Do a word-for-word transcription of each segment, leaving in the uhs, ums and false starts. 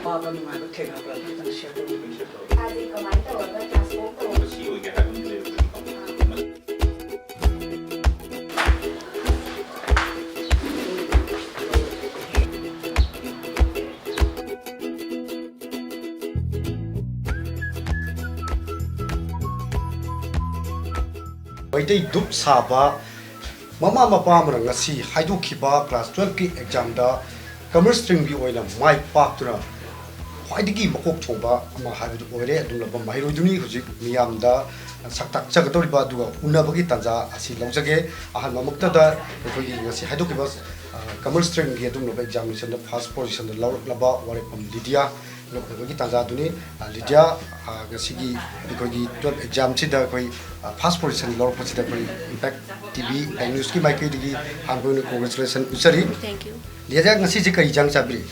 ꯑꯋꯥꯕ ꯅꯨꯡꯉꯥꯏꯕ ꯊꯦꯡꯅꯕ꯭ꯔꯥ? ꯑꯗꯨ ꯈꯤꯇꯪ share ꯇꯧꯕꯤꯌꯨ꯫ ꯃꯥꯁꯦ ꯀꯃꯥꯏꯅ ꯇꯧꯔꯒ transform ꯇꯧꯔꯛꯄ? ꯃꯁꯤ ꯑꯣꯏꯒꯦ ꯍꯥꯏꯕ ꯑꯃꯗꯤ ꯂꯩꯔꯝꯒꯅꯤꯀꯣ꯫ ꯃꯩꯇꯩ ꯗꯨꯞ ꯁꯥꯕ ꯃꯃꯥ ꯃꯄꯥ ꯑꯃꯅ ꯉꯁꯤ ꯍꯥꯏꯗꯣꯛꯈꯤꯕ class twelve ꯀꯤ exam ꯗ commerce stream ꯒꯤ ꯑꯣꯏꯅ ꯃꯥꯏ ꯄꯥꯛꯇꯨꯅ ꯈ꯭ꯋꯥꯏꯗꯒꯤ ꯃꯀꯣꯛ ꯊꯣꯡꯕ ꯑꯃ ꯍꯥꯏꯕꯗꯨ ꯑꯣꯏꯔꯦ꯫ ꯑꯗꯨꯒꯨꯝꯂꯕ ꯃꯍꯩꯔꯣꯏꯗꯨꯅꯤ ꯍꯧꯖꯤꯛ ꯃꯤꯌꯥꯝꯗ ꯁꯛ ꯇꯥꯛꯆꯒꯗꯧꯔꯤꯕ꯫ ꯑꯗꯨꯒ ꯎꯅꯕꯒꯤ ꯇꯥꯟꯖꯥ ꯑꯁꯤ ꯂꯧꯖꯒꯦ꯫ ꯑꯍꯥꯟꯕꯃꯛꯇꯗ ꯑꯩꯈꯣꯏꯒꯤ ꯉꯁꯤ ꯍꯥꯏꯗꯣꯛꯈꯤꯕ, ꯑ, commerce stream ꯒꯤ ꯑꯗꯨꯒꯨꯝꯂꯕ examination ꯗ first position ꯗ ꯂꯧꯔꯛꯂꯕ ꯋꯥꯔꯦꯞꯐꯝ ꯂꯤꯗꯤꯌꯥ ꯎꯅꯕꯒꯤ ꯇꯥꯟꯖꯥꯗꯨꯅꯤ꯫ ꯑ, ꯂꯤꯗꯤꯌꯥ, ꯑ, ꯉꯁꯤꯒꯤ ꯑꯩꯈꯣꯏꯒꯤ twelve exam ꯁꯤꯗ ꯑꯩꯈꯣꯏ, ꯑ, first position ꯂꯧꯔꯛꯄꯁꯤꯗ ꯑꯩꯈꯣꯏ Impact T V, Impact News ꯀꯤ ꯃꯥꯏꯀꯩꯗꯒꯤ ꯍꯥꯟꯕ ꯑꯣꯏꯅ congratulation ꯎꯠꯆꯔꯤ꯫ Thank you. ꯂꯤꯗꯤꯌꯥ, ꯉꯁꯤꯁꯦ ꯀꯔꯤ ꯏꯟꯖꯥꯡ ꯆꯥꯕꯤꯔꯤ?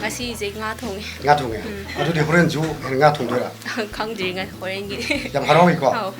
ꯉꯁꯤꯁꯦ ꯉꯥ ꯊꯣꯡꯉꯦ꯫ ꯉꯥ ꯊꯣꯡꯉꯦ? ꯎꯝ꯫ ꯑꯗꯨꯗꯤ ꯍꯣꯔꯦꯟꯁꯨ ꯍꯦꯟꯅ ꯉꯥ ꯊꯣꯡꯗꯣꯏꯔꯥ? ꯈꯪꯗ꯭ꯔꯤ, ꯉ-, ꯍꯣꯔꯦꯟꯒꯤ꯫ ꯌꯥꯝ ꯍꯔꯥꯎꯏꯀꯣ? ꯑꯧ꯫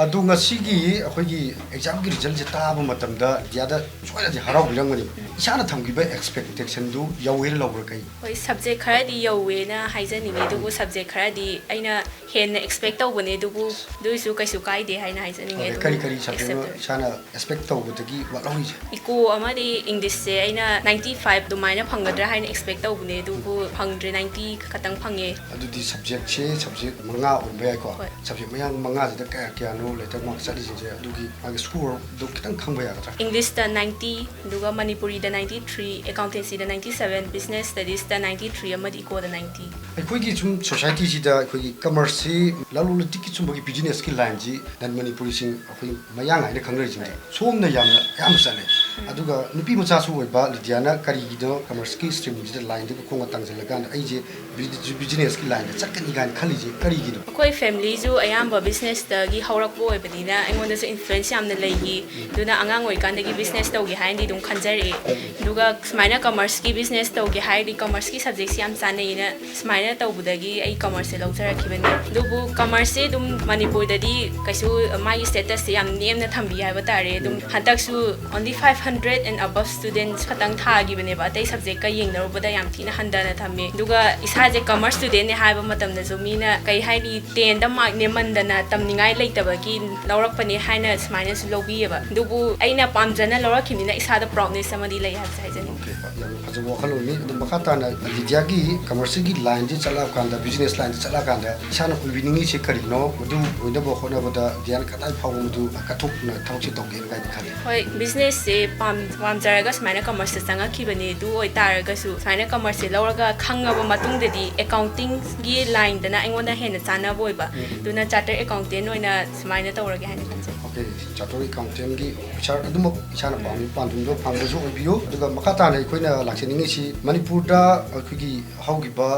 ꯑꯗꯨ ꯉꯁꯤꯒꯤ ꯑꯩꯈꯣꯏꯒꯤ exam ꯒꯤ result ꯁꯦ ꯇꯥꯕ ꯃꯇꯝꯗ ꯂꯤꯗꯤꯌꯥꯗ ꯁꯣꯏꯗꯅꯗꯤ ꯍꯔꯥꯎꯕꯤꯔꯝꯒꯅꯤ꯫ ꯎꯝ꯫ ꯏꯁꯥꯅ ꯊꯝꯈꯤꯕ expectation ꯗꯨ ꯌꯧꯋꯦꯅ ꯂꯧꯕ꯭ꯔꯥ ꯀꯩ? ꯍꯣꯏ, subject ꯈꯔꯗꯤ ꯌꯧꯋꯦꯅ ꯍꯥꯏꯖꯅꯤꯡꯉꯤ, ꯑꯗꯨꯕꯨ ꯎꯝ꯫ Subject ꯈꯔꯗꯤ ꯑꯩꯅ ꯍꯦꯟꯅ expect ꯇꯧꯕꯅꯦ, ꯑꯗꯨꯕꯨ ꯑꯗꯨ ꯑꯣꯏꯔꯁꯨ ꯀꯩꯁꯨ ꯀꯥꯏꯗꯦ ꯍꯥꯏꯅ ꯍꯥꯏꯖꯅꯤꯡꯉꯦ꯫ ꯑꯣꯀꯦ, ꯑꯗꯨꯕꯨ ꯀꯔꯤ ꯀꯔꯤ subject ꯅꯣ accept ꯇꯧꯔꯦ꯫ ꯏꯁꯥꯅ expect ꯇꯧꯕꯗꯒꯤ ꯋꯥꯠꯍꯧꯔꯤꯁꯦ? Eco ꯑꯃꯗꯤ English ꯁꯦ ꯑꯩꯅ ninety five ꯑꯗꯨꯃꯥꯏꯅ ꯐꯪꯒꯗ꯭ꯔꯥ ꯍꯥꯏꯅ expect ꯇꯧꯕꯅꯦ, ꯑꯗꯨꯕꯨ ꯎꯝ꯫ ꯐꯪꯗ꯭ꯔꯦ, ninety ꯈꯛꯇꯪ ꯐꯪꯉꯦ꯫ ꯑꯗꯨꯗꯤ subject ꯁꯦ subject ꯃꯉꯥ ꯑꯣꯟꯕ ꯌꯥꯏꯀꯣ? ꯍꯣꯏ꯫ Subject ꯃꯌꯥꯝ ꯃꯉꯥꯁꯤꯗ ꯀꯌꯥ ꯀꯌꯥꯅꯣ letter mark ꯆꯠꯂꯤꯁꯤꯡꯁꯦ, ꯑꯗꯨꯒꯤ ꯃꯥꯒꯤ score ꯗꯣ ꯈꯤꯇꯪ ꯈꯪꯕ ꯌꯥꯒꯗ꯭ꯔꯥ? English ꯇ ninety, ꯑꯗꯨꯒ ꯃꯅꯤꯄꯨꯔꯤꯗ ninety three, accountancy ꯗ ninety seven, business studies ꯇ ninety three ꯑꯃꯗꯤ Eco ꯗ ninety꯫ ꯑꯩꯈꯣꯏꯒꯤ ꯁꯨꯝ society ꯁꯤꯗ ꯑꯩꯈꯣꯏꯒꯤ commerce ꯁꯤ ꯂꯂꯣꯟ ꯏꯇꯤꯛꯀꯤ ꯁꯨꯝꯕꯒꯤ business ꯀꯤ line ꯁꯤ non ꯃꯅꯤꯄꯨꯔꯤꯁꯤꯡ ꯑꯩꯈꯣꯏ ꯃꯌꯥꯡ ꯍꯥꯏꯅ ꯈꯪꯅꯔꯤꯁꯤꯡꯁꯦ ꯍꯣꯏ꯫ ꯁꯣꯝꯅ ꯌꯥꯝꯅ ꯑꯌꯥꯝꯕ ꯆꯠꯂꯦ꯫ ꯎꯝ꯫ ꯑꯗꯨꯒ ꯅꯨꯄꯤ ꯃꯆꯥꯁꯨ ꯑꯣꯏꯕ ꯂꯤꯗꯤꯌꯥꯅ ꯀꯔꯤꯒꯤꯅꯣ commerce ꯀꯤ stream ꯁꯤꯗ line ꯗꯨꯒ ꯈꯣꯡꯅ ꯇꯥꯡꯁꯤꯜꯂꯀꯥꯟꯗ ꯑꯩꯁꯦ ꯕꯤ-, business ꯀꯤ line ꯗ ꯆꯠꯀꯅꯤ ꯀꯥꯏꯅ ꯈꯜꯂꯤꯁꯦ ꯀꯔꯤꯒꯤꯅꯣ? ꯑꯩꯈꯣꯏ family ꯁꯨ ꯑꯌꯥꯝꯕ business ꯇꯒꯤ ꯍꯧꯔꯛꯄ ꯑꯣꯏꯕꯅꯤꯅ ꯑꯩꯉꯣꯟꯗꯁꯨ influence ꯌꯥꯝꯅ ꯂꯩꯈꯤ꯫ ꯎꯝ꯫ ꯑꯗꯨꯅ ꯑꯉꯥꯡ ꯑꯣꯏꯔꯤꯀꯥꯟꯗꯒꯤ business ꯇꯧꯒꯦ ꯍꯥꯏꯅꯗꯤ ꯑꯗꯨꯝ ꯈꯟꯖꯔꯛꯑꯦ꯫ ꯎꯝ꯫ ꯑꯗꯨꯒ ꯁꯨꯃꯥꯏꯅ commerce ꯀꯤ business ꯇꯧꯒꯦ ꯍꯥꯏꯔꯗꯤ commerce ꯀꯤ subject ꯁꯤ ꯌꯥꯝ ꯆꯥꯅꯩꯅ ꯁꯨꯃꯥꯏꯅ ꯇꯧꯕꯗꯒꯤ ꯑꯩ commerce ꯁꯦ ꯂꯧꯖꯔꯛꯈꯤꯕꯅꯤ꯫ ꯑꯗꯨꯕꯨ commerce ꯁꯦ ꯑꯗꯨꯝ ꯃꯅꯤꯄꯨꯔꯗꯗꯤ ꯀꯩꯁꯨ ꯃꯥꯒꯤ status ꯁꯦ ꯌꯥꯝ ꯅꯦꯝꯅ ꯊꯝꯕꯤ ꯍꯥꯏꯕ ꯇꯥꯔꯦ꯫ ꯑꯗꯨꯝ ꯎꯝ꯫ ꯍꯟꯗꯛꯁꯨ only five hundred and above students ꯈꯛꯇꯪ ꯊꯥꯈꯤꯕꯅꯦꯕ, ꯑꯇꯩ subjectꯀ ꯌꯦꯡꯅꯔꯨꯕꯗ ꯌꯥꯝ ꯊꯤꯅ ꯍꯟꯊꯅ ꯊꯝꯃꯦ꯫ ꯑꯗꯨꯒ ꯏꯁꯥꯁꯦ commerce studentꯅꯦ ꯍꯥꯏꯕ ꯃꯇꯝꯗꯁꯨ ꯃꯤꯅ ꯀꯩ ꯍꯥꯏꯅꯤ, tenꯗ mark ꯅꯦꯝꯃꯟꯗꯅ ꯇꯝꯅꯤꯡꯉꯥꯏ ꯂꯩꯇꯕꯒꯤ ꯂꯧꯔꯛꯄꯅꯦ ꯍꯥꯏꯅ ꯁꯨꯃꯥꯏꯅꯁꯨ ꯂꯧꯕꯤꯌꯦꯕ꯫ ꯑꯗꯨꯕꯨ ꯑꯩꯅ ꯄꯥꯝꯖꯅ ꯂꯧꯔꯛꯈꯤꯕꯅꯤꯅ ꯏꯁꯥꯗ proudness ꯑꯃꯗꯤ ꯂꯩ ꯍꯥꯏꯕꯁꯦ ꯍꯥꯏꯖꯅꯤꯡꯉꯤ꯫ ꯌꯥꯝꯅ ꯐꯖꯕ ꯋꯥꯈꯜꯂꯣꯟꯅꯤ꯫ ꯑꯗꯨ ꯃꯈꯥ ꯇꯥꯅ ꯂꯤꯗꯤꯌꯥꯒꯤ commerceꯀꯤ lineꯁꯤ ꯆꯠꯂꯛꯑꯀꯥꯟꯗ, business lineꯗ ꯆꯠꯂꯛꯑꯀꯥꯟꯗ ꯏꯁꯥꯅ ꯑꯣꯏꯕꯤꯅꯤꯡꯉꯤꯁꯦ ꯀꯔꯤꯅꯣ? ꯃꯗꯨ ꯑꯣꯏꯅꯕ ꯍꯣꯠꯅꯕꯗ ꯂꯤꯗꯤꯌꯥꯅ ꯀꯗꯥꯏ ꯐꯥꯎꯕ ꯃꯗꯨ ꯀꯠꯊꯣꯛꯅ ꯊꯕꯛꯁꯦ ꯇꯧꯒꯦꯅ ꯀꯥꯏꯗꯤ ꯈꯜꯂꯤ? ꯍꯣꯏ, businessꯁꯦ ꯄꯥꯝ ꯄꯥꯝꯖꯔꯒ ꯁꯨꯃꯥꯏꯅ commerceꯇ ꯆꯪꯉꯛꯈꯤꯕꯅꯦ꯫ ꯑꯗꯨ ꯑꯣꯏꯇꯥꯔꯒꯁꯨ ꯁꯨꯃꯥꯏꯅ commerceꯁꯦ ꯂꯧꯔꯒ ꯈꯪꯉꯕ ꯃꯇꯨꯡꯗꯗꯤ accountingꯒꯤ lineꯗꯅ ꯑꯩꯉꯣꯟꯗ ꯍꯦꯟꯅ ꯆꯥꯟꯅꯕ ꯑꯣꯏꯕ꯫ ꯑꯗꯨꯅ chartered accountant ꯑꯣꯏꯅ ꯁꯨꯃꯥꯏꯅ ꯇꯧꯔꯒꯦ ꯍꯥꯏꯅ ꯈꯟꯖꯩ꯫ Okay, chartered accountantꯒꯤ officer ꯑꯗꯨꯃꯛ ꯏꯁꯥꯅ ꯄꯥꯝꯃꯤ ꯄꯥꯟꯗꯝꯗꯣ ꯐꯪꯕꯁꯨ ꯑꯣꯏꯕꯤꯌꯨ꯫ ꯑꯗꯨꯒ ꯃꯈꯥ ꯇꯥꯅ ꯑꯩꯈꯣꯏꯅ ꯂꯥꯛꯆꯅꯤꯡꯉꯤꯁꯤ ꯃꯅꯤꯄꯨꯔꯗ ꯑꯩꯈꯣꯏꯒꯤ ꯍꯧꯈꯤꯕ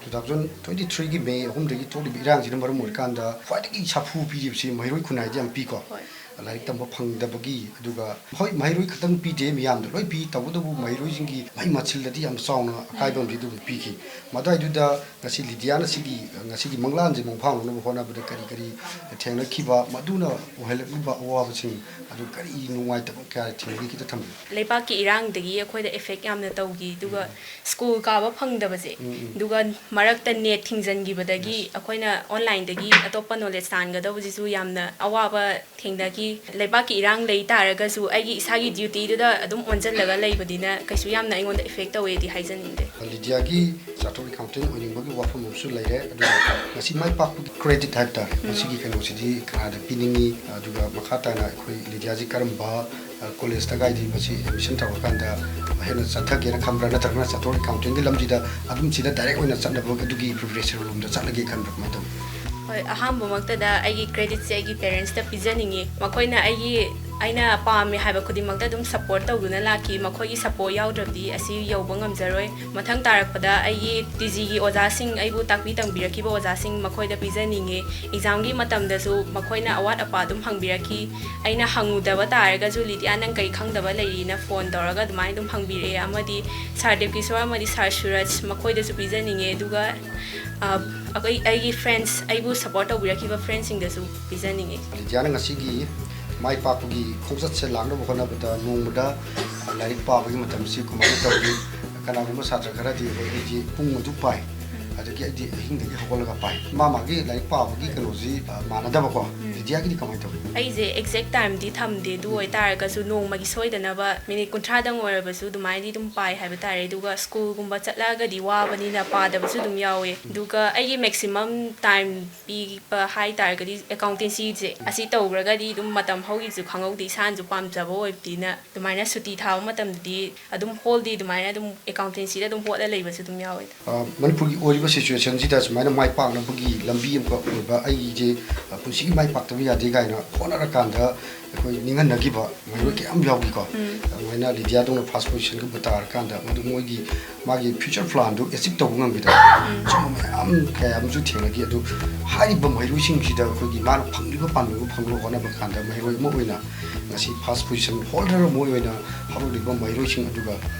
two thousand twenty threeꯒꯤ May ꯑꯍꯨꯝꯗꯒꯤ ꯊꯣꯛꯂꯤꯕ ꯏꯔꯥꯡꯁꯤꯅ ꯃꯔꯝ ꯑꯣꯏꯔꯀꯥꯟꯗ ꯈ꯭ꯋꯥꯏꯗꯒꯤ ꯁꯥꯐꯨ ꯄꯤꯔꯤꯕꯁꯤ ꯃꯍꯩꯔꯣꯏ ꯈꯨꯟꯅꯥꯏꯗ ꯌꯥꯝ ꯄꯤꯀꯣ꯫ ꯍꯣꯏ꯫ ꯂꯥꯏꯔꯤꯛ ꯇꯝꯕ ꯐꯪꯗꯕꯒꯤ, ꯑꯗꯨꯒ ꯍꯣꯏ, ꯃꯍꯩꯔꯣꯏ ꯈꯛꯇꯪ ꯄꯤꯗꯦ, ꯃꯤꯌꯥꯝꯗ ꯂꯣꯏ ꯄꯤ꯫ ꯇꯧꯕꯇꯕꯨ ꯃꯍꯩꯔꯣꯏꯁꯤꯡꯒꯤ ꯃꯍꯩ ꯃꯁꯤꯡꯗꯗꯤ ꯌꯥꯝ ꯆꯥꯎꯅ ꯑꯀꯥꯏꯕ ꯑꯃꯗꯤ ꯑꯗꯨꯝ ꯄꯤꯈꯤ꯫ ꯃꯗꯨꯋꯥꯏꯗꯨꯗ ꯉꯁꯤ ꯂꯤꯗꯤꯌꯥꯅ ꯁꯤꯒꯤ, ꯉꯁꯤꯒꯤ ꯃꯪꯂꯥꯟꯁꯦ ꯃꯪꯐꯥꯡꯅꯅꯕ ꯍꯣꯠꯅꯕꯗ ꯀꯔꯤ ꯀꯔꯤ ꯊꯦꯡꯅꯈꯤꯕ, ꯃꯗꯨꯅ ꯑꯣꯏꯍꯜꯂꯛꯂꯤꯕ ꯑꯋꯥꯕꯁꯤꯡ ꯑꯗꯨ ꯀꯔꯤ ꯅꯨꯡꯉꯥꯏꯇꯕ ꯀꯌꯥ ꯊꯦꯡꯅꯈꯤ, ꯈꯤꯇ ꯊꯝꯕꯤꯌꯨ꯫ ꯂꯩꯕꯥꯛꯀꯤ ꯏꯔꯥꯡꯗꯒꯤ ꯑꯩꯈꯣꯏꯗ effect ꯌꯥꯝꯅ ꯇꯧꯈꯤ꯫ ꯑꯗꯨꯒ school ꯀꯥꯕ ꯐꯪꯗꯕꯁꯦ, ꯑꯗꯨꯒ ꯃꯔꯛꯇ net ꯊꯤꯡꯖꯤꯟꯈꯤꯕꯗꯒꯤ ꯑꯩꯈꯣꯏꯅ onlineꯗꯒꯤ ꯑꯇꯣꯞꯄ knowledge ꯇꯥꯟꯒꯗꯧꯕꯁꯤꯁꯨ ꯌꯥꯝꯅ ꯑꯋꯥꯕ ꯊꯦꯡꯅꯈꯤ꯫ ꯂꯩꯕꯥꯛꯀꯤ ꯏꯔꯥꯡ ꯂꯩ ꯇꯥꯔꯒꯁꯨ ꯑꯩꯒꯤ ꯏꯁꯥꯒꯤ dutyꯗꯨꯗ ꯑꯗꯨꯝ ꯑꯣꯟꯁꯤꯜꯂꯒ ꯂꯩꯕꯅꯤꯅ ꯀꯩꯁꯨ ꯌꯥꯝꯅ ꯑꯩꯉꯣꯟꯗ effect ꯇꯧꯋꯦꯗꯤ ꯍꯥꯏꯖꯅꯤꯡꯗꯦ꯫ ꯂꯤꯗꯤꯌꯥꯒꯤ chartered accountant ꯑꯣꯏꯅꯤꯡꯕꯒꯤ ꯋꯥꯐꯝ ꯑꯃꯁꯨ ꯂꯩꯔꯦ꯫ ꯑꯗꯨꯒ ꯉꯁꯤ ꯃꯥꯏ ꯄꯥꯛꯄꯒꯤ credit ꯍꯥꯏꯕ ꯇꯥꯔꯦ, ꯃꯁꯤꯒꯤ ꯀꯩꯅꯣꯁꯤꯗꯤ ꯀꯅꯥꯗ ꯄꯤꯅꯤꯡꯉꯤ? ꯑꯗꯨꯒ ꯃꯈꯥ ꯇꯥꯅ ꯑꯩꯈꯣꯏ ꯂꯤꯗꯤꯌꯥꯁꯤ ꯀꯔꯝꯕ collegeꯇꯒꯥꯏꯗꯤ ꯃꯁꯤ admission ꯇꯧꯔꯀꯥꯟꯗ ꯍꯦꯟꯅ ꯆꯠꯊꯒꯦꯅ ꯈꯟꯕ꯭ꯔꯥ, ꯅꯠꯇ꯭ꯔꯒꯅ chartered accountantꯒꯤ ꯂꯝꯁꯤꯗ ꯑꯗꯨꯝ ꯁꯤꯗ direct ꯑꯣꯏꯅ ꯆꯠꯅꯕ ꯑꯗꯨꯒꯤ preparationꯔꯣꯝꯗ ꯆꯠꯂꯒꯦ ꯈꯟꯕ꯭ꯔꯥ, ꯀꯃꯥꯏꯅ ꯇꯧꯏ? ꯍꯣꯏ, ꯑꯍꯥꯟꯕꯃꯛꯇꯗ ꯑꯩꯒꯤ creditꯁꯦ ꯑꯩꯒꯤ parentsꯇ ꯄꯤꯖꯅꯤꯡꯉꯤ꯫ ꯃꯈꯣꯏꯅ ꯑꯩꯒꯤ, ꯑꯩꯅ ꯄꯥꯝꯃꯦ ꯍꯥꯏꯕ ꯈꯨꯗꯤꯡꯃꯛꯇ ꯑꯗꯨꯝ support ꯇꯧꯗꯨꯅ ꯂꯥꯛꯈꯤ꯫ ꯃꯈꯣꯏꯒꯤ support ꯌꯥꯎꯗ꯭ꯔꯕꯗꯤ ꯑꯁꯤ ꯌꯧꯕ ꯉꯝꯖꯔꯣꯏ꯫ ꯃꯊꯪ ꯇꯥꯔꯛꯄꯗ ꯑꯩꯒꯤ TGꯒꯤ ꯑꯣꯖꯥꯁꯤꯡ, ꯑꯩꯕꯨ ꯇꯥꯛꯄꯤ ꯇꯝꯕꯤꯔꯛꯈꯤꯕ ꯑꯣꯖꯥꯁꯤꯡ, ꯃꯈꯣꯏꯗ ꯄꯤꯖꯅꯤꯡꯉꯤ꯫ Examꯒꯤ ꯃꯇꯝꯗꯁꯨ ꯃꯈꯣꯏꯅ ꯑꯋꯥꯠ ꯑꯄꯥ ꯑꯗꯨꯝ ꯍꯪꯕꯤꯔꯛꯈꯤ꯫ ꯑꯩꯅ ꯍꯪꯉꯨꯗꯕ ꯇꯥꯔꯒꯁꯨ, "ꯂꯤꯗꯤꯌꯥ, ꯅꯪ ꯀꯔꯤ ꯈꯪꯗꯕ ꯂꯩꯔꯤꯅ?" phone ꯇꯧꯔꯒ ꯑꯗꯨꯃꯥꯏꯅ ꯑꯗꯨꯝ ꯍꯪꯕꯤꯔꯛꯑꯦ꯫ ꯑꯃꯗꯤ sir ꯗꯦꯕꯀꯤꯁꯣꯔ ꯑꯃꯗꯤ sir ꯁꯨꯔꯖ, ꯃꯈꯣꯏꯗꯁꯨ ꯄꯤꯖꯅꯤꯡꯉꯦ꯫ ꯑꯗꯨꯒ ꯑ, ꯑꯩꯈꯣꯏ, ꯑꯩꯒꯤ friends, ꯑꯩꯕꯨ support ꯇꯧꯕꯤꯔꯛꯈꯤꯕ friendꯁꯤꯡꯗꯁꯨ ꯄꯤꯖꯅꯤꯡꯉꯤ꯫ ꯂꯤꯗꯤꯌꯥꯅ ꯉꯁꯤꯒꯤ ꯃꯥꯏ ꯄꯥꯛꯄꯒꯤ ꯈꯣꯡꯆꯠꯁꯦ ꯂꯥꯛꯅꯕ ꯍꯣꯠꯅꯕꯗ ꯅꯣꯡꯃꯗ ꯂꯥꯏꯔꯤꯛ ꯄꯥꯕꯒꯤ ꯃꯇꯝꯁꯤ ꯀꯃꯥꯏꯅ ꯇꯧꯏ? ꯀꯅꯥꯒꯨꯝꯕ ꯁꯥꯇ꯭ꯔ ꯈꯔꯗꯤ ꯑꯩꯈꯣꯏ ꯑꯩꯗꯤ ꯄꯨꯡ ꯑꯗꯨ ꯄꯥꯏ, ꯑꯗꯒꯤ ꯑꯩꯗꯤ ꯑꯍꯤꯡꯗꯒꯤ ꯍꯧꯒꯠꯂꯒ ꯄꯥꯏ꯫ ꯃꯥ ꯃꯥꯒꯤ ꯂꯥꯏꯔꯤꯛ ꯄꯥꯕꯒꯤ ꯀꯩꯅꯣꯁꯤ, ꯑ, ꯃꯥꯟꯅꯗꯕꯀꯣ꯫ ꯎꯝ꯫ ꯂꯤꯗꯤꯌꯥꯒꯤꯗꯤ ꯀꯃꯥꯏꯅ ꯇꯧꯏ? ꯑꯩꯁꯦ ꯑꯦꯛꯖꯦꯛ ꯇꯥꯏꯝꯗꯤ ꯊꯝꯗꯦ, ꯑꯗꯨ ꯎꯝ꯫ ꯑꯣꯏꯇꯥꯔꯒꯁꯨ ꯅꯣꯡꯃꯒꯤ ꯁꯣꯏꯗꯅꯕ ꯃꯤꯅꯤꯠ ꯀꯨꯟꯊ꯭ꯔꯥꯗꯪ ꯑꯣꯏꯔꯕꯁꯨ ꯑꯗꯨꯃꯥꯏꯅꯗꯤ ꯑꯗꯨꯝ ꯄꯥꯏ ꯍꯥꯏꯕ ꯇꯥꯔꯦ꯫ ꯑꯗꯨꯒ ꯁ꯭ꯀꯨꯜꯒꯨꯝꯕ ꯆꯠꯂꯛꯑꯒꯗꯤ ꯋꯥꯕꯅꯤꯅ ꯄꯥꯗꯕꯁꯨ ꯑꯗꯨꯝ ꯌꯥꯎꯋꯦ꯫ ꯑꯗꯨꯒ ꯑꯩꯒꯤ ꯃꯦꯛꯁꯤꯃꯝ ꯇꯥꯏꯝ ꯄꯤꯕ ꯍꯥꯏ ꯇꯥꯔꯒꯗꯤ ꯑꯦꯀꯥꯎꯟꯇꯦꯟꯁꯤꯁꯦ ꯑꯁꯤ ꯇꯧꯈ꯭ꯔꯒꯗꯤ ꯑꯗꯨꯝ ꯃꯇꯝ ꯍꯧꯈꯤꯕꯁꯨ ꯈꯪꯍꯧꯗꯦ, ꯏꯁꯥꯅꯁꯨ ꯄꯥꯝꯖꯕ ꯑꯣꯏꯕꯅꯤꯅ꯫ ꯑꯗꯨꯃꯥꯏꯅ ꯁꯨꯇꯤ ꯊꯥꯕ ꯃꯇꯝꯗꯗꯤ ꯑꯗꯨꯝ ꯍꯣꯜ ꯗꯦ ꯑꯗꯨꯃꯥꯏꯅ ꯑꯗꯨꯝ ꯑꯦꯀꯥꯎꯟꯇꯦꯟꯁꯤꯗ ꯑꯗꯨꯝ ꯍꯣꯠꯂ ꯂꯩꯕꯁꯨ ꯑꯗꯨꯝ ꯌꯥꯎꯋꯦ꯫ ꯑ, ꯃꯅꯤꯄꯨꯔꯒꯤ ꯑꯣꯏꯔꯤꯕ ꯁꯤꯆꯨꯋꯦꯁꯟꯁꯤꯗ ꯁꯨꯃꯥꯏꯅ ꯃꯥꯏ ꯄꯥꯛꯅꯕꯒꯤ ꯂꯝꯕꯤ ꯑꯃꯈꯛ ꯑꯣꯏꯕ ꯑꯩꯁꯦ, ꯑ, ꯄꯨꯟꯁꯤꯒꯤ ꯃꯥꯏ ꯄꯥꯛꯇꯕ ꯌꯥꯗꯦ ꯀꯥꯏꯅ ꯍꯣꯠꯅꯔꯀꯥꯟꯗ ꯑꯩꯈꯣꯏ ꯅꯤꯡꯍꯟꯅꯈꯤꯕ ꯃꯤꯑꯣꯏ ꯎꯝ꯫ ꯀꯌꯥ ꯑꯃ ꯌꯥꯎꯈꯤꯀꯣ꯫ ꯎꯝ꯫ ꯑꯗꯨꯃꯥꯏꯅ ꯂꯤꯗꯤꯌꯥꯗꯧꯅ ꯐꯥꯔꯁ ꯄꯣꯖꯤꯁꯟꯒꯨꯝꯕ ꯇꯥꯔꯀꯥꯟꯗ ꯃꯗꯨ ꯃꯣꯏꯒꯤ ꯃꯥꯒꯤ ꯐ꯭ꯌꯨꯆꯔ ꯄ꯭ꯂꯥꯟꯗꯨ ꯑꯦꯆꯤꯞ ꯇꯧꯕ ꯉꯝꯈꯤꯗꯕ ꯎꯝ꯫ ꯁꯨꯝꯕ ꯃꯌꯥꯝ ꯀꯌꯥ ꯑꯃꯁꯨ ꯊꯦꯡꯅꯈꯤ꯫ ꯑꯗꯨ ꯍꯥꯏꯔꯤꯕ ꯃꯍꯩꯔꯣꯏꯁꯤꯡꯁꯤꯗ ꯑꯩꯈꯣꯏꯒꯤ ꯃꯥꯅ ꯐꯪꯂꯤꯕ ꯄꯥꯟꯗꯝꯗꯨ ꯐꯪꯅꯕ ꯍꯣꯠꯅꯕ ꯀꯥꯟꯗ ꯃꯍꯩꯔꯣꯏ ꯑꯃ ꯑꯣꯏꯅ ꯉꯁꯤ ꯐꯥꯔꯁ ꯄꯣꯖꯤꯁꯟ ꯍꯣꯜꯗꯔ ꯑꯃ ꯑꯣꯏꯅ ꯍꯧꯔꯛꯂꯤꯕ ꯃꯍꯩꯔꯣꯏꯁꯤꯡ ꯑꯗꯨꯒ,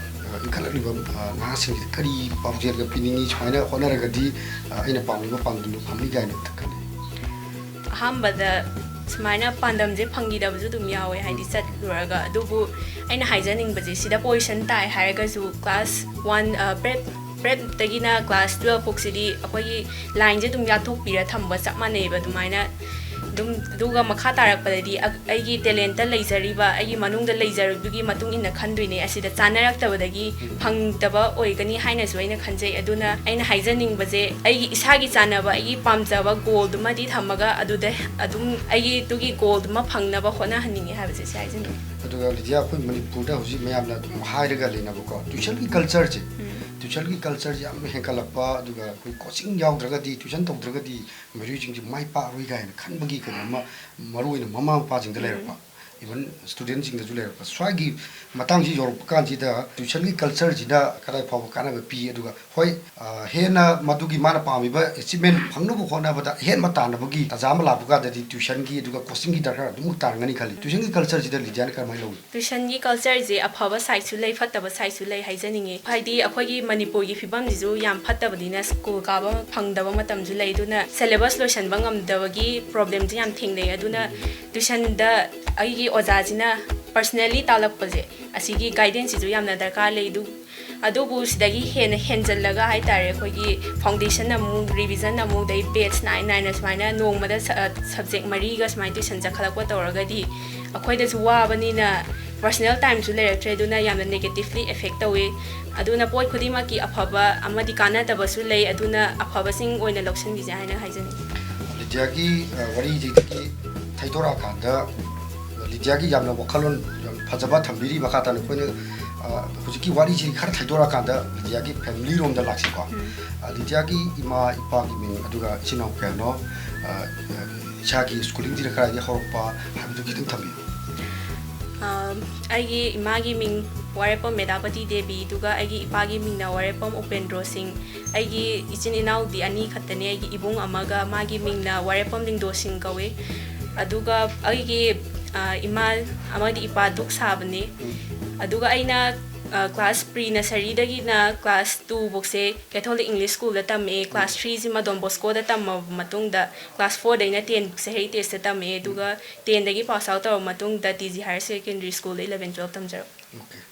ꯑ, ꯏꯟꯈꯠꯂꯛꯂꯤꯕ, ꯑ, ꯅꯍꯥꯁꯤꯡꯁꯤꯗ ꯀꯔꯤ ꯄꯥꯎꯖꯦꯜꯒ ꯄꯤꯅꯤꯡꯉꯤ? ꯁꯨꯃꯥꯏꯅ ꯍꯣꯠꯅꯔꯒꯗꯤ, ꯑ, ꯑꯩꯅ ꯄꯥꯝꯂꯤꯕ ꯄꯥꯟꯗꯝꯗꯨ ꯐꯪꯅꯤ ꯀꯥꯏꯅ ꯈꯜꯂꯤ꯫ ꯑꯍꯥꯟꯕꯗ ꯁꯨꯃꯥꯏꯅ ꯄꯥꯟꯗꯝꯁꯦ ꯐꯪꯈꯤꯗꯕꯁꯨ ꯑꯗꯨꯝ ꯌꯥꯎꯋꯦ, ꯍꯥꯏꯗꯤ ꯆꯠꯂꯨꯔꯒ꯫ ꯑꯗꯨꯕꯨ ꯑꯩꯅ ꯍꯥꯏꯖꯅꯤꯡꯕꯁꯦ, ꯁꯤꯗ ꯄꯣꯖꯤꯁꯟ ꯇꯥꯏ ꯍꯥꯏꯔꯒꯁꯨ ꯀ꯭ꯂꯥꯁ ꯋꯥꯟ, ꯑ, ꯄ꯭ꯔꯦꯞ, ꯄ꯭ꯔꯦꯞꯇꯒꯤꯅ ꯀ꯭ꯂꯥꯁ ꯇꯨꯋꯦꯜꯐ ꯐꯥꯎꯁꯤꯗꯤ ꯑꯩꯈꯣꯏꯒꯤ ꯂꯥꯏꯟꯁꯦ ꯑꯗꯨꯝ ꯌꯥꯠꯊꯣꯛꯄꯤꯔ ꯊꯝꯕ ꯆꯞ ꯃꯥꯟꯅꯩꯕ꯫ ꯑꯗꯨꯃꯥꯏꯅ ꯑꯗꯨꯝ, ꯑꯗꯨꯒ ꯃꯈꯥ ꯇꯥꯔꯛꯄꯗꯗꯤ ꯑ-, ꯑꯩꯒꯤ ꯇꯦꯂꯦꯟꯇ ꯂꯩꯖꯔꯤꯕ, ꯑꯩꯒꯤ ꯃꯅꯨꯡꯗ ꯂꯩꯖꯔꯤꯕꯗꯨꯒꯤ ꯃꯇꯨꯡ ꯏꯟꯅ ꯈꯟꯗꯣꯏꯅꯦ꯫ ꯑꯁꯤꯗ ꯆꯥꯅꯔꯛꯇꯕꯗꯒꯤ ꯐꯪꯗꯕ ꯑꯣꯏꯒꯅꯤ ꯍꯥꯏꯅꯁꯨ ꯑꯩꯅ ꯈꯟꯖꯩ꯫ ꯑꯗꯨꯅ ꯑꯩꯅ ꯍꯥꯏꯖꯅꯤꯡꯕꯁꯦ, ꯑꯩꯒꯤ ꯏꯁꯥꯒꯤ ꯆꯥꯅꯕ, ꯑꯩꯒꯤ ꯄꯥꯝꯖꯕ ꯒꯣꯜꯗꯨꯃꯗꯤ ꯊꯝꯃꯒ ꯑꯗꯨꯗ ꯑꯗꯨꯝ ꯑꯩꯒꯤ ꯑꯗꯨꯒꯤ ꯒꯣꯜꯗꯨꯃ ꯐꯪꯅꯕ ꯍꯣꯠꯅꯍꯟꯅꯤꯡꯉꯦ ꯍꯥꯏꯕꯁꯦ ꯁꯤ ꯍꯥꯏꯖꯅꯤꯡꯉꯤ꯫ ꯑꯗꯨꯒ ꯂꯤꯗꯤꯌꯥ, ꯑꯩꯈꯣꯏ ꯃꯅꯤꯄꯨꯔꯗ ꯍꯧꯖꯤꯛ ꯃꯌꯥꯝꯅ ꯑꯗꯨꯝ ꯍꯥꯏꯔꯒ ꯂꯩꯅꯕꯀꯣ, ꯇ꯭ꯌꯨꯁꯟꯒꯤ ꯀꯜꯆꯔꯁꯦ, ꯎꯝ꯫ ꯇ꯭ꯌꯨꯁꯟꯒꯤ ꯀꯜꯆꯔꯁꯦ ꯌꯥꯝꯅ ꯍꯦꯟꯒꯠꯂꯛꯄ, ꯑꯗꯨꯒ ꯑꯩꯈꯣꯏ ꯀꯣꯆꯤꯡ ꯌꯥꯎꯗ꯭ꯔꯒꯗꯤ, ꯇ꯭ꯌꯨꯁꯟ ꯇꯧꯗ꯭ꯔꯒꯗꯤ ꯃꯍꯩꯔꯣꯏꯁꯤꯡꯁꯦ ꯃꯥꯏ ꯄꯥꯛꯑꯔꯣꯏ ꯀꯥꯏꯅ ꯈꯟꯕꯒꯤ ꯀꯩꯅꯣꯝꯃ ꯃꯔꯨꯑꯣꯏꯅ ꯃꯃꯥ ꯃꯄꯥꯁꯤꯡꯗ ꯎꯝ꯫ ꯂꯩꯔꯛꯄ꯫ even studentꯁꯤꯡꯗꯁꯨ ꯂꯩꯔꯛꯄ꯫ ꯁ꯭ꯋꯥꯏꯒꯤ ꯃꯇꯥꯡꯁꯤ ꯌꯧꯔꯛꯄ ꯀꯥꯟꯁꯤꯗ tuitionꯒꯤ cultureꯁꯤꯅ ꯀꯗꯥꯏ ꯐꯥꯎꯕ ꯀꯥꯟꯅꯕ ꯄꯤ? ꯑꯗꯨꯒ ꯍꯣꯏ, ꯑ, ꯍꯦꯟꯅ ꯃꯗꯨꯒꯤ ꯃꯥꯅ ꯄꯥꯝꯃꯤꯕ achievement ꯐꯪꯅꯕ ꯍꯣꯠꯅꯕꯗ ꯑꯍꯦꯟꯕ ꯇꯥꯟꯅꯕꯒꯤ ꯇꯥꯟꯖꯥ ꯑꯃ ꯂꯥꯛꯄ ꯀꯥꯟꯗꯗꯤ tuitionꯒꯤ ꯑꯗꯨꯒ coachingꯒꯤ ꯗꯔꯀꯥꯔ ꯑꯗꯨꯃꯛ ꯇꯥꯔꯝꯒꯅꯤ ꯈꯜꯂꯤ꯫ Tuitionꯒꯤ cultureꯁꯤꯗ ꯂꯤꯗꯤꯌꯥꯅ ꯀꯔꯝꯍꯥꯏꯅ ꯂꯧꯏ? Tuitionꯒꯤ cultureꯁꯦ ꯑꯐꯕ sideꯁꯨ ꯂꯩ, ꯐꯠꯇꯕ sideꯁꯨ ꯂꯩ ꯍꯥꯏꯖꯅꯤꯡꯉꯤ꯫ ꯍꯥꯏꯗꯤ ꯑꯩꯈꯣꯏꯒꯤ ꯃꯅꯤꯄꯨꯔꯒꯤ ꯐꯤꯕꯝꯁꯤꯁꯨ ꯌꯥꯝ ꯐꯠꯇꯕꯅꯤꯅ school ꯀꯥꯕ ꯐꯪꯗꯕ ꯃꯇꯝꯁꯨ ꯂꯩ꯫ ꯑꯗꯨꯅ syllabus ꯂꯣꯏꯁꯤꯟꯕ ꯉꯝꯗꯕꯒꯤ problemꯁꯦ ꯌꯥꯝ ꯊꯦꯡꯅꯩ꯫ ꯑꯗꯨꯅ tuitionꯗ ꯑꯩꯒꯤ ꯑꯣꯖꯥꯁꯤꯅ personally ꯇꯥꯛꯂꯛꯄꯁꯦ, ꯑꯁꯤꯒꯤ guidanceꯁꯤꯁꯨ ꯌꯥꯝꯅ ꯗꯔꯀꯥꯔ ꯂꯩ꯫ ꯑꯗꯨ, ꯑꯗꯨꯕꯨ ꯁꯤꯗꯒꯤ ꯍꯦꯟꯅ ꯍꯦꯟꯖꯜꯂꯒ ꯍꯥꯏꯇꯥꯔꯦ, ꯑꯩꯈꯣꯏꯒꯤ foundation ꯑꯃꯨꯛ, revision ꯑꯃꯨꯛ, ꯑꯗꯩ batch ꯅꯥꯏ ꯅꯥꯏꯅ ꯁꯨꯃꯥꯏꯅ ꯅꯣꯡꯃꯗ ꯁ-, ꯑ, subject ꯃꯔꯤꯒ ꯁꯨꯃꯥꯏꯅ tuition ꯆꯠꯈꯠꯂꯛꯄ ꯇꯧꯔꯒꯗꯤ ꯑꯩꯈꯣꯏꯗꯁꯨ ꯋꯥꯕꯅꯤꯅ personal timeꯁꯨ ꯂꯩꯔꯛꯇ꯭ꯔꯦ꯫ ꯑꯗꯨꯅ ꯌꯥꯝꯅ negatively effect ꯇꯧꯋꯤ꯫ ꯑꯗꯨꯅ ꯄꯣꯠ ꯈꯨꯗꯤꯡꯃꯛꯀꯤ ꯑꯐꯕ ꯑꯃꯗꯤ ꯀꯥꯟꯅꯗꯕꯁꯨ ꯂꯩ꯫ ꯑꯗꯨꯅ ꯑꯐꯕꯁꯤꯡ ꯑꯣꯏꯅ ꯂꯧꯁꯤꯟꯕꯤꯁꯦ ꯍꯥꯏꯅ ꯍꯥꯏꯖꯅꯤꯡꯉꯤ꯫ ꯂꯤꯗꯤꯌꯥꯒꯤ, ꯑ, ꯋꯥꯔꯤꯁꯤꯗꯒꯤ ꯊꯩꯗꯣꯔꯛꯑꯀꯥꯟꯗ, ꯂꯤꯗꯤꯌꯥꯒꯤ ꯌꯥꯝꯅ ꯋꯥꯈꯜꯂꯣꯟ ꯌꯥꯝ ꯐꯖꯕ ꯊꯝꯕꯤꯔꯤ꯫ ꯃꯈꯥ ꯇꯥꯅ ꯑꯩꯈꯣꯏꯅ, ꯑ, ꯍꯧꯖꯤꯛꯀꯤ ꯋꯥꯔꯤꯁꯤ ꯈꯔ ꯊꯩꯗꯣꯔꯛꯑꯀꯥꯟꯗ ꯂꯤꯗꯤꯌꯥꯒꯤ family ꯔꯣꯝꯗ ꯂꯥꯛꯁꯤꯀꯣ꯫ ꯎꯝ꯫ ꯑ, ꯂꯤꯗꯤꯌꯥꯒꯤ ꯏꯃꯥ ꯏꯄꯥꯒꯤ ꯃꯤꯡ, ꯑꯗꯨꯒ ꯏꯆꯤꯟ ꯏꯅꯥꯎ ꯀꯌꯥꯅꯣ, ꯑ, ꯏꯁꯥꯒꯤ schoolingꯁꯤꯅ ꯀꯗꯥꯏꯗꯒꯤ ꯍꯧꯔꯛꯄ ꯍꯥꯏꯕꯗꯨ ꯈꯤꯇꯪ ꯊꯝꯕꯤꯌꯨ꯫ ꯑ, ꯑꯩꯒꯤ ꯏꯃꯥꯒꯤ ꯃꯤꯡ ꯋꯥꯔꯦꯞꯄꯝ ꯃꯦꯗꯥꯄꯇꯤ ꯗꯦꯕꯤ, ꯑꯗꯨꯒ ꯑꯩꯒꯤ ꯏꯄꯥꯒꯤ ꯃꯤꯡꯅ ꯋꯥꯔꯦꯞꯄꯝ ꯎꯄꯦꯟꯗ꯭ꯔꯣ ꯁꯤꯡ꯫ ꯑꯩꯒꯤ ꯏꯆꯤꯟ ꯏꯅꯥꯎꯗꯤ ꯑꯅꯤ ꯈꯛꯇꯅꯦ꯫ ꯑꯩꯒꯤ ꯏꯕꯨꯡ ꯑꯃꯒ, ꯃꯥꯒꯤ ꯃꯤꯡꯅ ꯋꯥꯔꯦꯞꯄꯝ ꯂꯤꯡꯗꯣ ꯁꯤꯡ ꯀꯧꯏ꯫ ꯑꯗꯨꯒ ꯑꯩꯒꯤ, ꯑ, ꯏꯃꯥ ꯑꯃꯗꯤ ꯏꯄꯥ ꯗꯨꯛ ꯁꯥꯕꯅꯦ꯫ ꯎꯝ꯫ ꯑꯗꯨꯒ ꯑꯩꯅ, ꯑ, class pre nurseryꯗꯒꯤꯅ class two ꯐꯥꯎꯁꯦ Catholic English Schoolꯗ ꯇꯝꯃꯛꯑꯦ꯫ Class ꯎꯝ꯫ Threeꯁꯤꯃ Don Boscoꯗ ꯇꯝꯃꯕ ꯃꯇꯨꯡꯗ class fourꯗꯩꯅ ten ꯐꯥꯎꯁꯦ Heritageꯇ ꯇꯝꯃꯛꯑꯦ꯫ ꯑꯗꯨꯒ tenꯗꯒꯤ pass out ꯇꯧꯔꯕ ꯃꯇꯨꯡꯗ T G Higher Secondary Schoolꯗ eleven twelve ꯇꯝꯖꯔꯛꯄ꯫ Okay꯫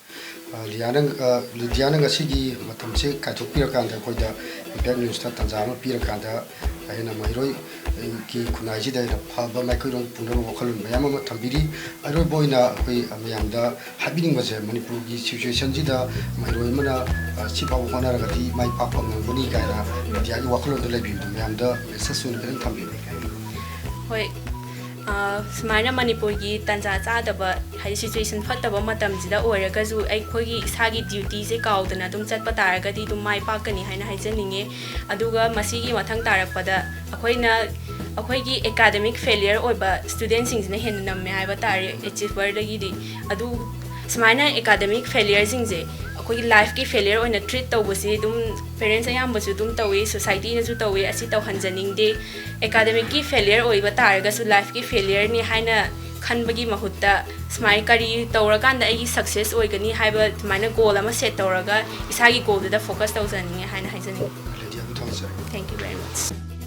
ꯑ, ꯂꯤꯌꯥꯅ, ꯑ, ꯂꯤꯗꯤꯌꯥꯅ ꯉꯁꯤꯒꯤ ꯃꯇꯝꯁꯦ ꯀꯥꯏꯊꯣꯛꯄꯤꯔꯀꯥꯟꯗ, ꯑꯩꯈꯣꯏꯗ Impact Newsꯇ ꯇꯥꯟꯖꯥ ꯑꯃ ꯄꯤꯔꯀꯥꯟꯗ, ꯑꯩꯅ ꯃꯍꯩꯔꯣꯏꯒꯤ ꯈꯨꯟꯅꯥꯏꯁꯤꯗ ꯑꯩꯅ ꯐꯕ ꯃꯥꯏꯀꯩꯔꯣꯝ ꯄꯨꯅꯕ ꯋꯥꯈꯜꯂꯣꯟ ꯃꯌꯥꯝ ꯑꯃ ꯊꯝꯕꯤꯔꯤ꯫ ꯑꯔꯣꯏꯕ ꯑꯣꯏꯅ ꯑꯩꯈꯣꯏ ꯃꯌꯥꯝꯗ ꯍꯥꯏꯕꯤꯅꯤꯡꯕꯁꯦ, ꯃꯅꯤꯄꯨꯔꯒꯤ situationꯁꯤꯗ ꯃꯍꯩꯔꯣꯏ ꯑꯃꯅ, ꯑ, ꯁꯤ ꯐꯥꯎꯕ ꯍꯣꯠꯅꯔꯒꯗꯤ ꯃꯥꯏ ꯄꯥꯛꯄ ꯉꯝꯒꯅꯤ ꯀꯥꯏꯅ ꯂꯤꯗꯤꯌꯥꯒꯤ ꯋꯥꯈꯜꯂꯣꯟꯗ ꯂꯩꯕꯤꯕꯗꯣ ꯃꯌꯥꯝꯗ message ꯑꯣꯏꯅ ꯈꯤꯇꯪ ꯊꯝꯕꯤꯌꯨ꯫ ꯍꯣꯏ, ꯑ, ꯁꯨꯃꯥꯏꯅ ꯃꯅꯤꯄꯨꯔꯒꯤ ꯇꯥꯟꯖꯥ ꯆꯥꯗꯕ, ꯍꯥꯏꯗꯤ situation ꯐꯠꯇꯕ ꯃꯇꯝꯁꯤꯗ ꯑꯣꯏꯔꯒꯁꯨ ꯑꯩꯈꯣꯏꯒꯤ ꯏꯁꯥꯒꯤ dutyꯁꯦ ꯀꯥꯎꯗꯅ ꯑꯗꯨꯝ ꯆꯠꯄ ꯇꯥꯔꯒꯗꯤ ꯑꯗꯨꯝ ꯃꯥꯏ ꯄꯥꯛꯀꯅꯤ ꯍꯥꯏꯅ ꯍꯥꯏꯖꯅꯤꯡꯉꯦ꯫ ꯑꯗꯨꯒ ꯃꯁꯤꯒꯤ ꯃꯊꯪ ꯇꯥꯔꯛꯄꯗ ꯑꯩꯈꯣꯏꯅ, ꯑꯩꯈꯣꯏꯒꯤ ꯑꯦꯀꯥꯗꯃꯤꯛ ꯐꯦꯂꯤꯌꯔ ꯑꯣꯏꯕ ꯁ꯭ꯇꯨꯗꯦꯟꯁꯤꯡꯁꯤꯅ ꯍꯦꯟꯅ ꯅꯝꯃꯦ ꯍꯥꯏꯕ ꯇꯥꯔꯦ ꯑꯦꯆꯤꯚꯔꯗꯒꯤꯗꯤ꯫ ꯑꯗꯨ ꯁꯨꯃꯥꯏꯅ ꯑꯦꯀꯥꯗꯃꯤꯛ ꯐꯦꯂꯤꯌꯔꯁꯤꯡꯁꯦ ꯑꯩꯈꯣꯏꯒꯤ ꯂꯥꯏꯐꯀꯤ ꯐꯦꯂꯤꯌꯔ ꯑꯣꯏꯅ ꯇ꯭ꯔꯤꯠ ꯇꯧꯕꯁꯤ ꯑꯗꯨꯝ ꯄꯦꯔꯦꯟꯁ ꯑꯌꯥꯝꯕꯁꯨ ꯑꯗꯨꯝ ꯇꯧꯏ, ꯁꯣꯁꯥꯏꯇꯤꯅꯁꯨ ꯇꯧꯏ꯫ ꯑꯁꯤ ꯇꯧꯍꯟꯖꯅꯤꯡꯗꯦ꯫ ꯑꯦꯀꯥꯗꯃꯤꯛꯀꯤ ꯐꯦꯂꯤꯌꯔ ꯑꯣꯏꯕ ꯇꯥꯔꯒꯁꯨ ꯂꯥꯏꯐꯀꯤ ꯐꯦꯂꯤꯌꯔꯅꯤ ꯍꯥꯏꯅ ꯈꯟꯕꯒꯤ ꯃꯍꯨꯠꯇ ꯁꯨꯃꯥꯏꯅ ꯀꯔꯤ ꯇꯧꯔꯀꯥꯟꯗ ꯑꯩꯒꯤ ꯁꯛꯁꯦꯁ ꯑꯣꯏꯒꯅꯤ ꯍꯥꯏꯕ ꯁꯨꯃꯥꯏꯅ ꯒꯣꯜ ꯑꯃ ꯁꯦꯠ ꯇꯧꯔꯒ ꯏꯁꯥꯒꯤ ꯒꯣꯜꯗꯨꯗ ꯐꯣꯀꯁ ꯇꯧꯖꯅꯤꯡꯉꯦ ꯍꯥꯏꯅ ꯍꯥꯏꯖꯅꯤꯡꯉꯤ꯫ ꯑꯗꯨꯗꯤ ꯌꯥꯝ ꯊꯥꯒꯠꯆꯔꯤ꯫ Thank you very much.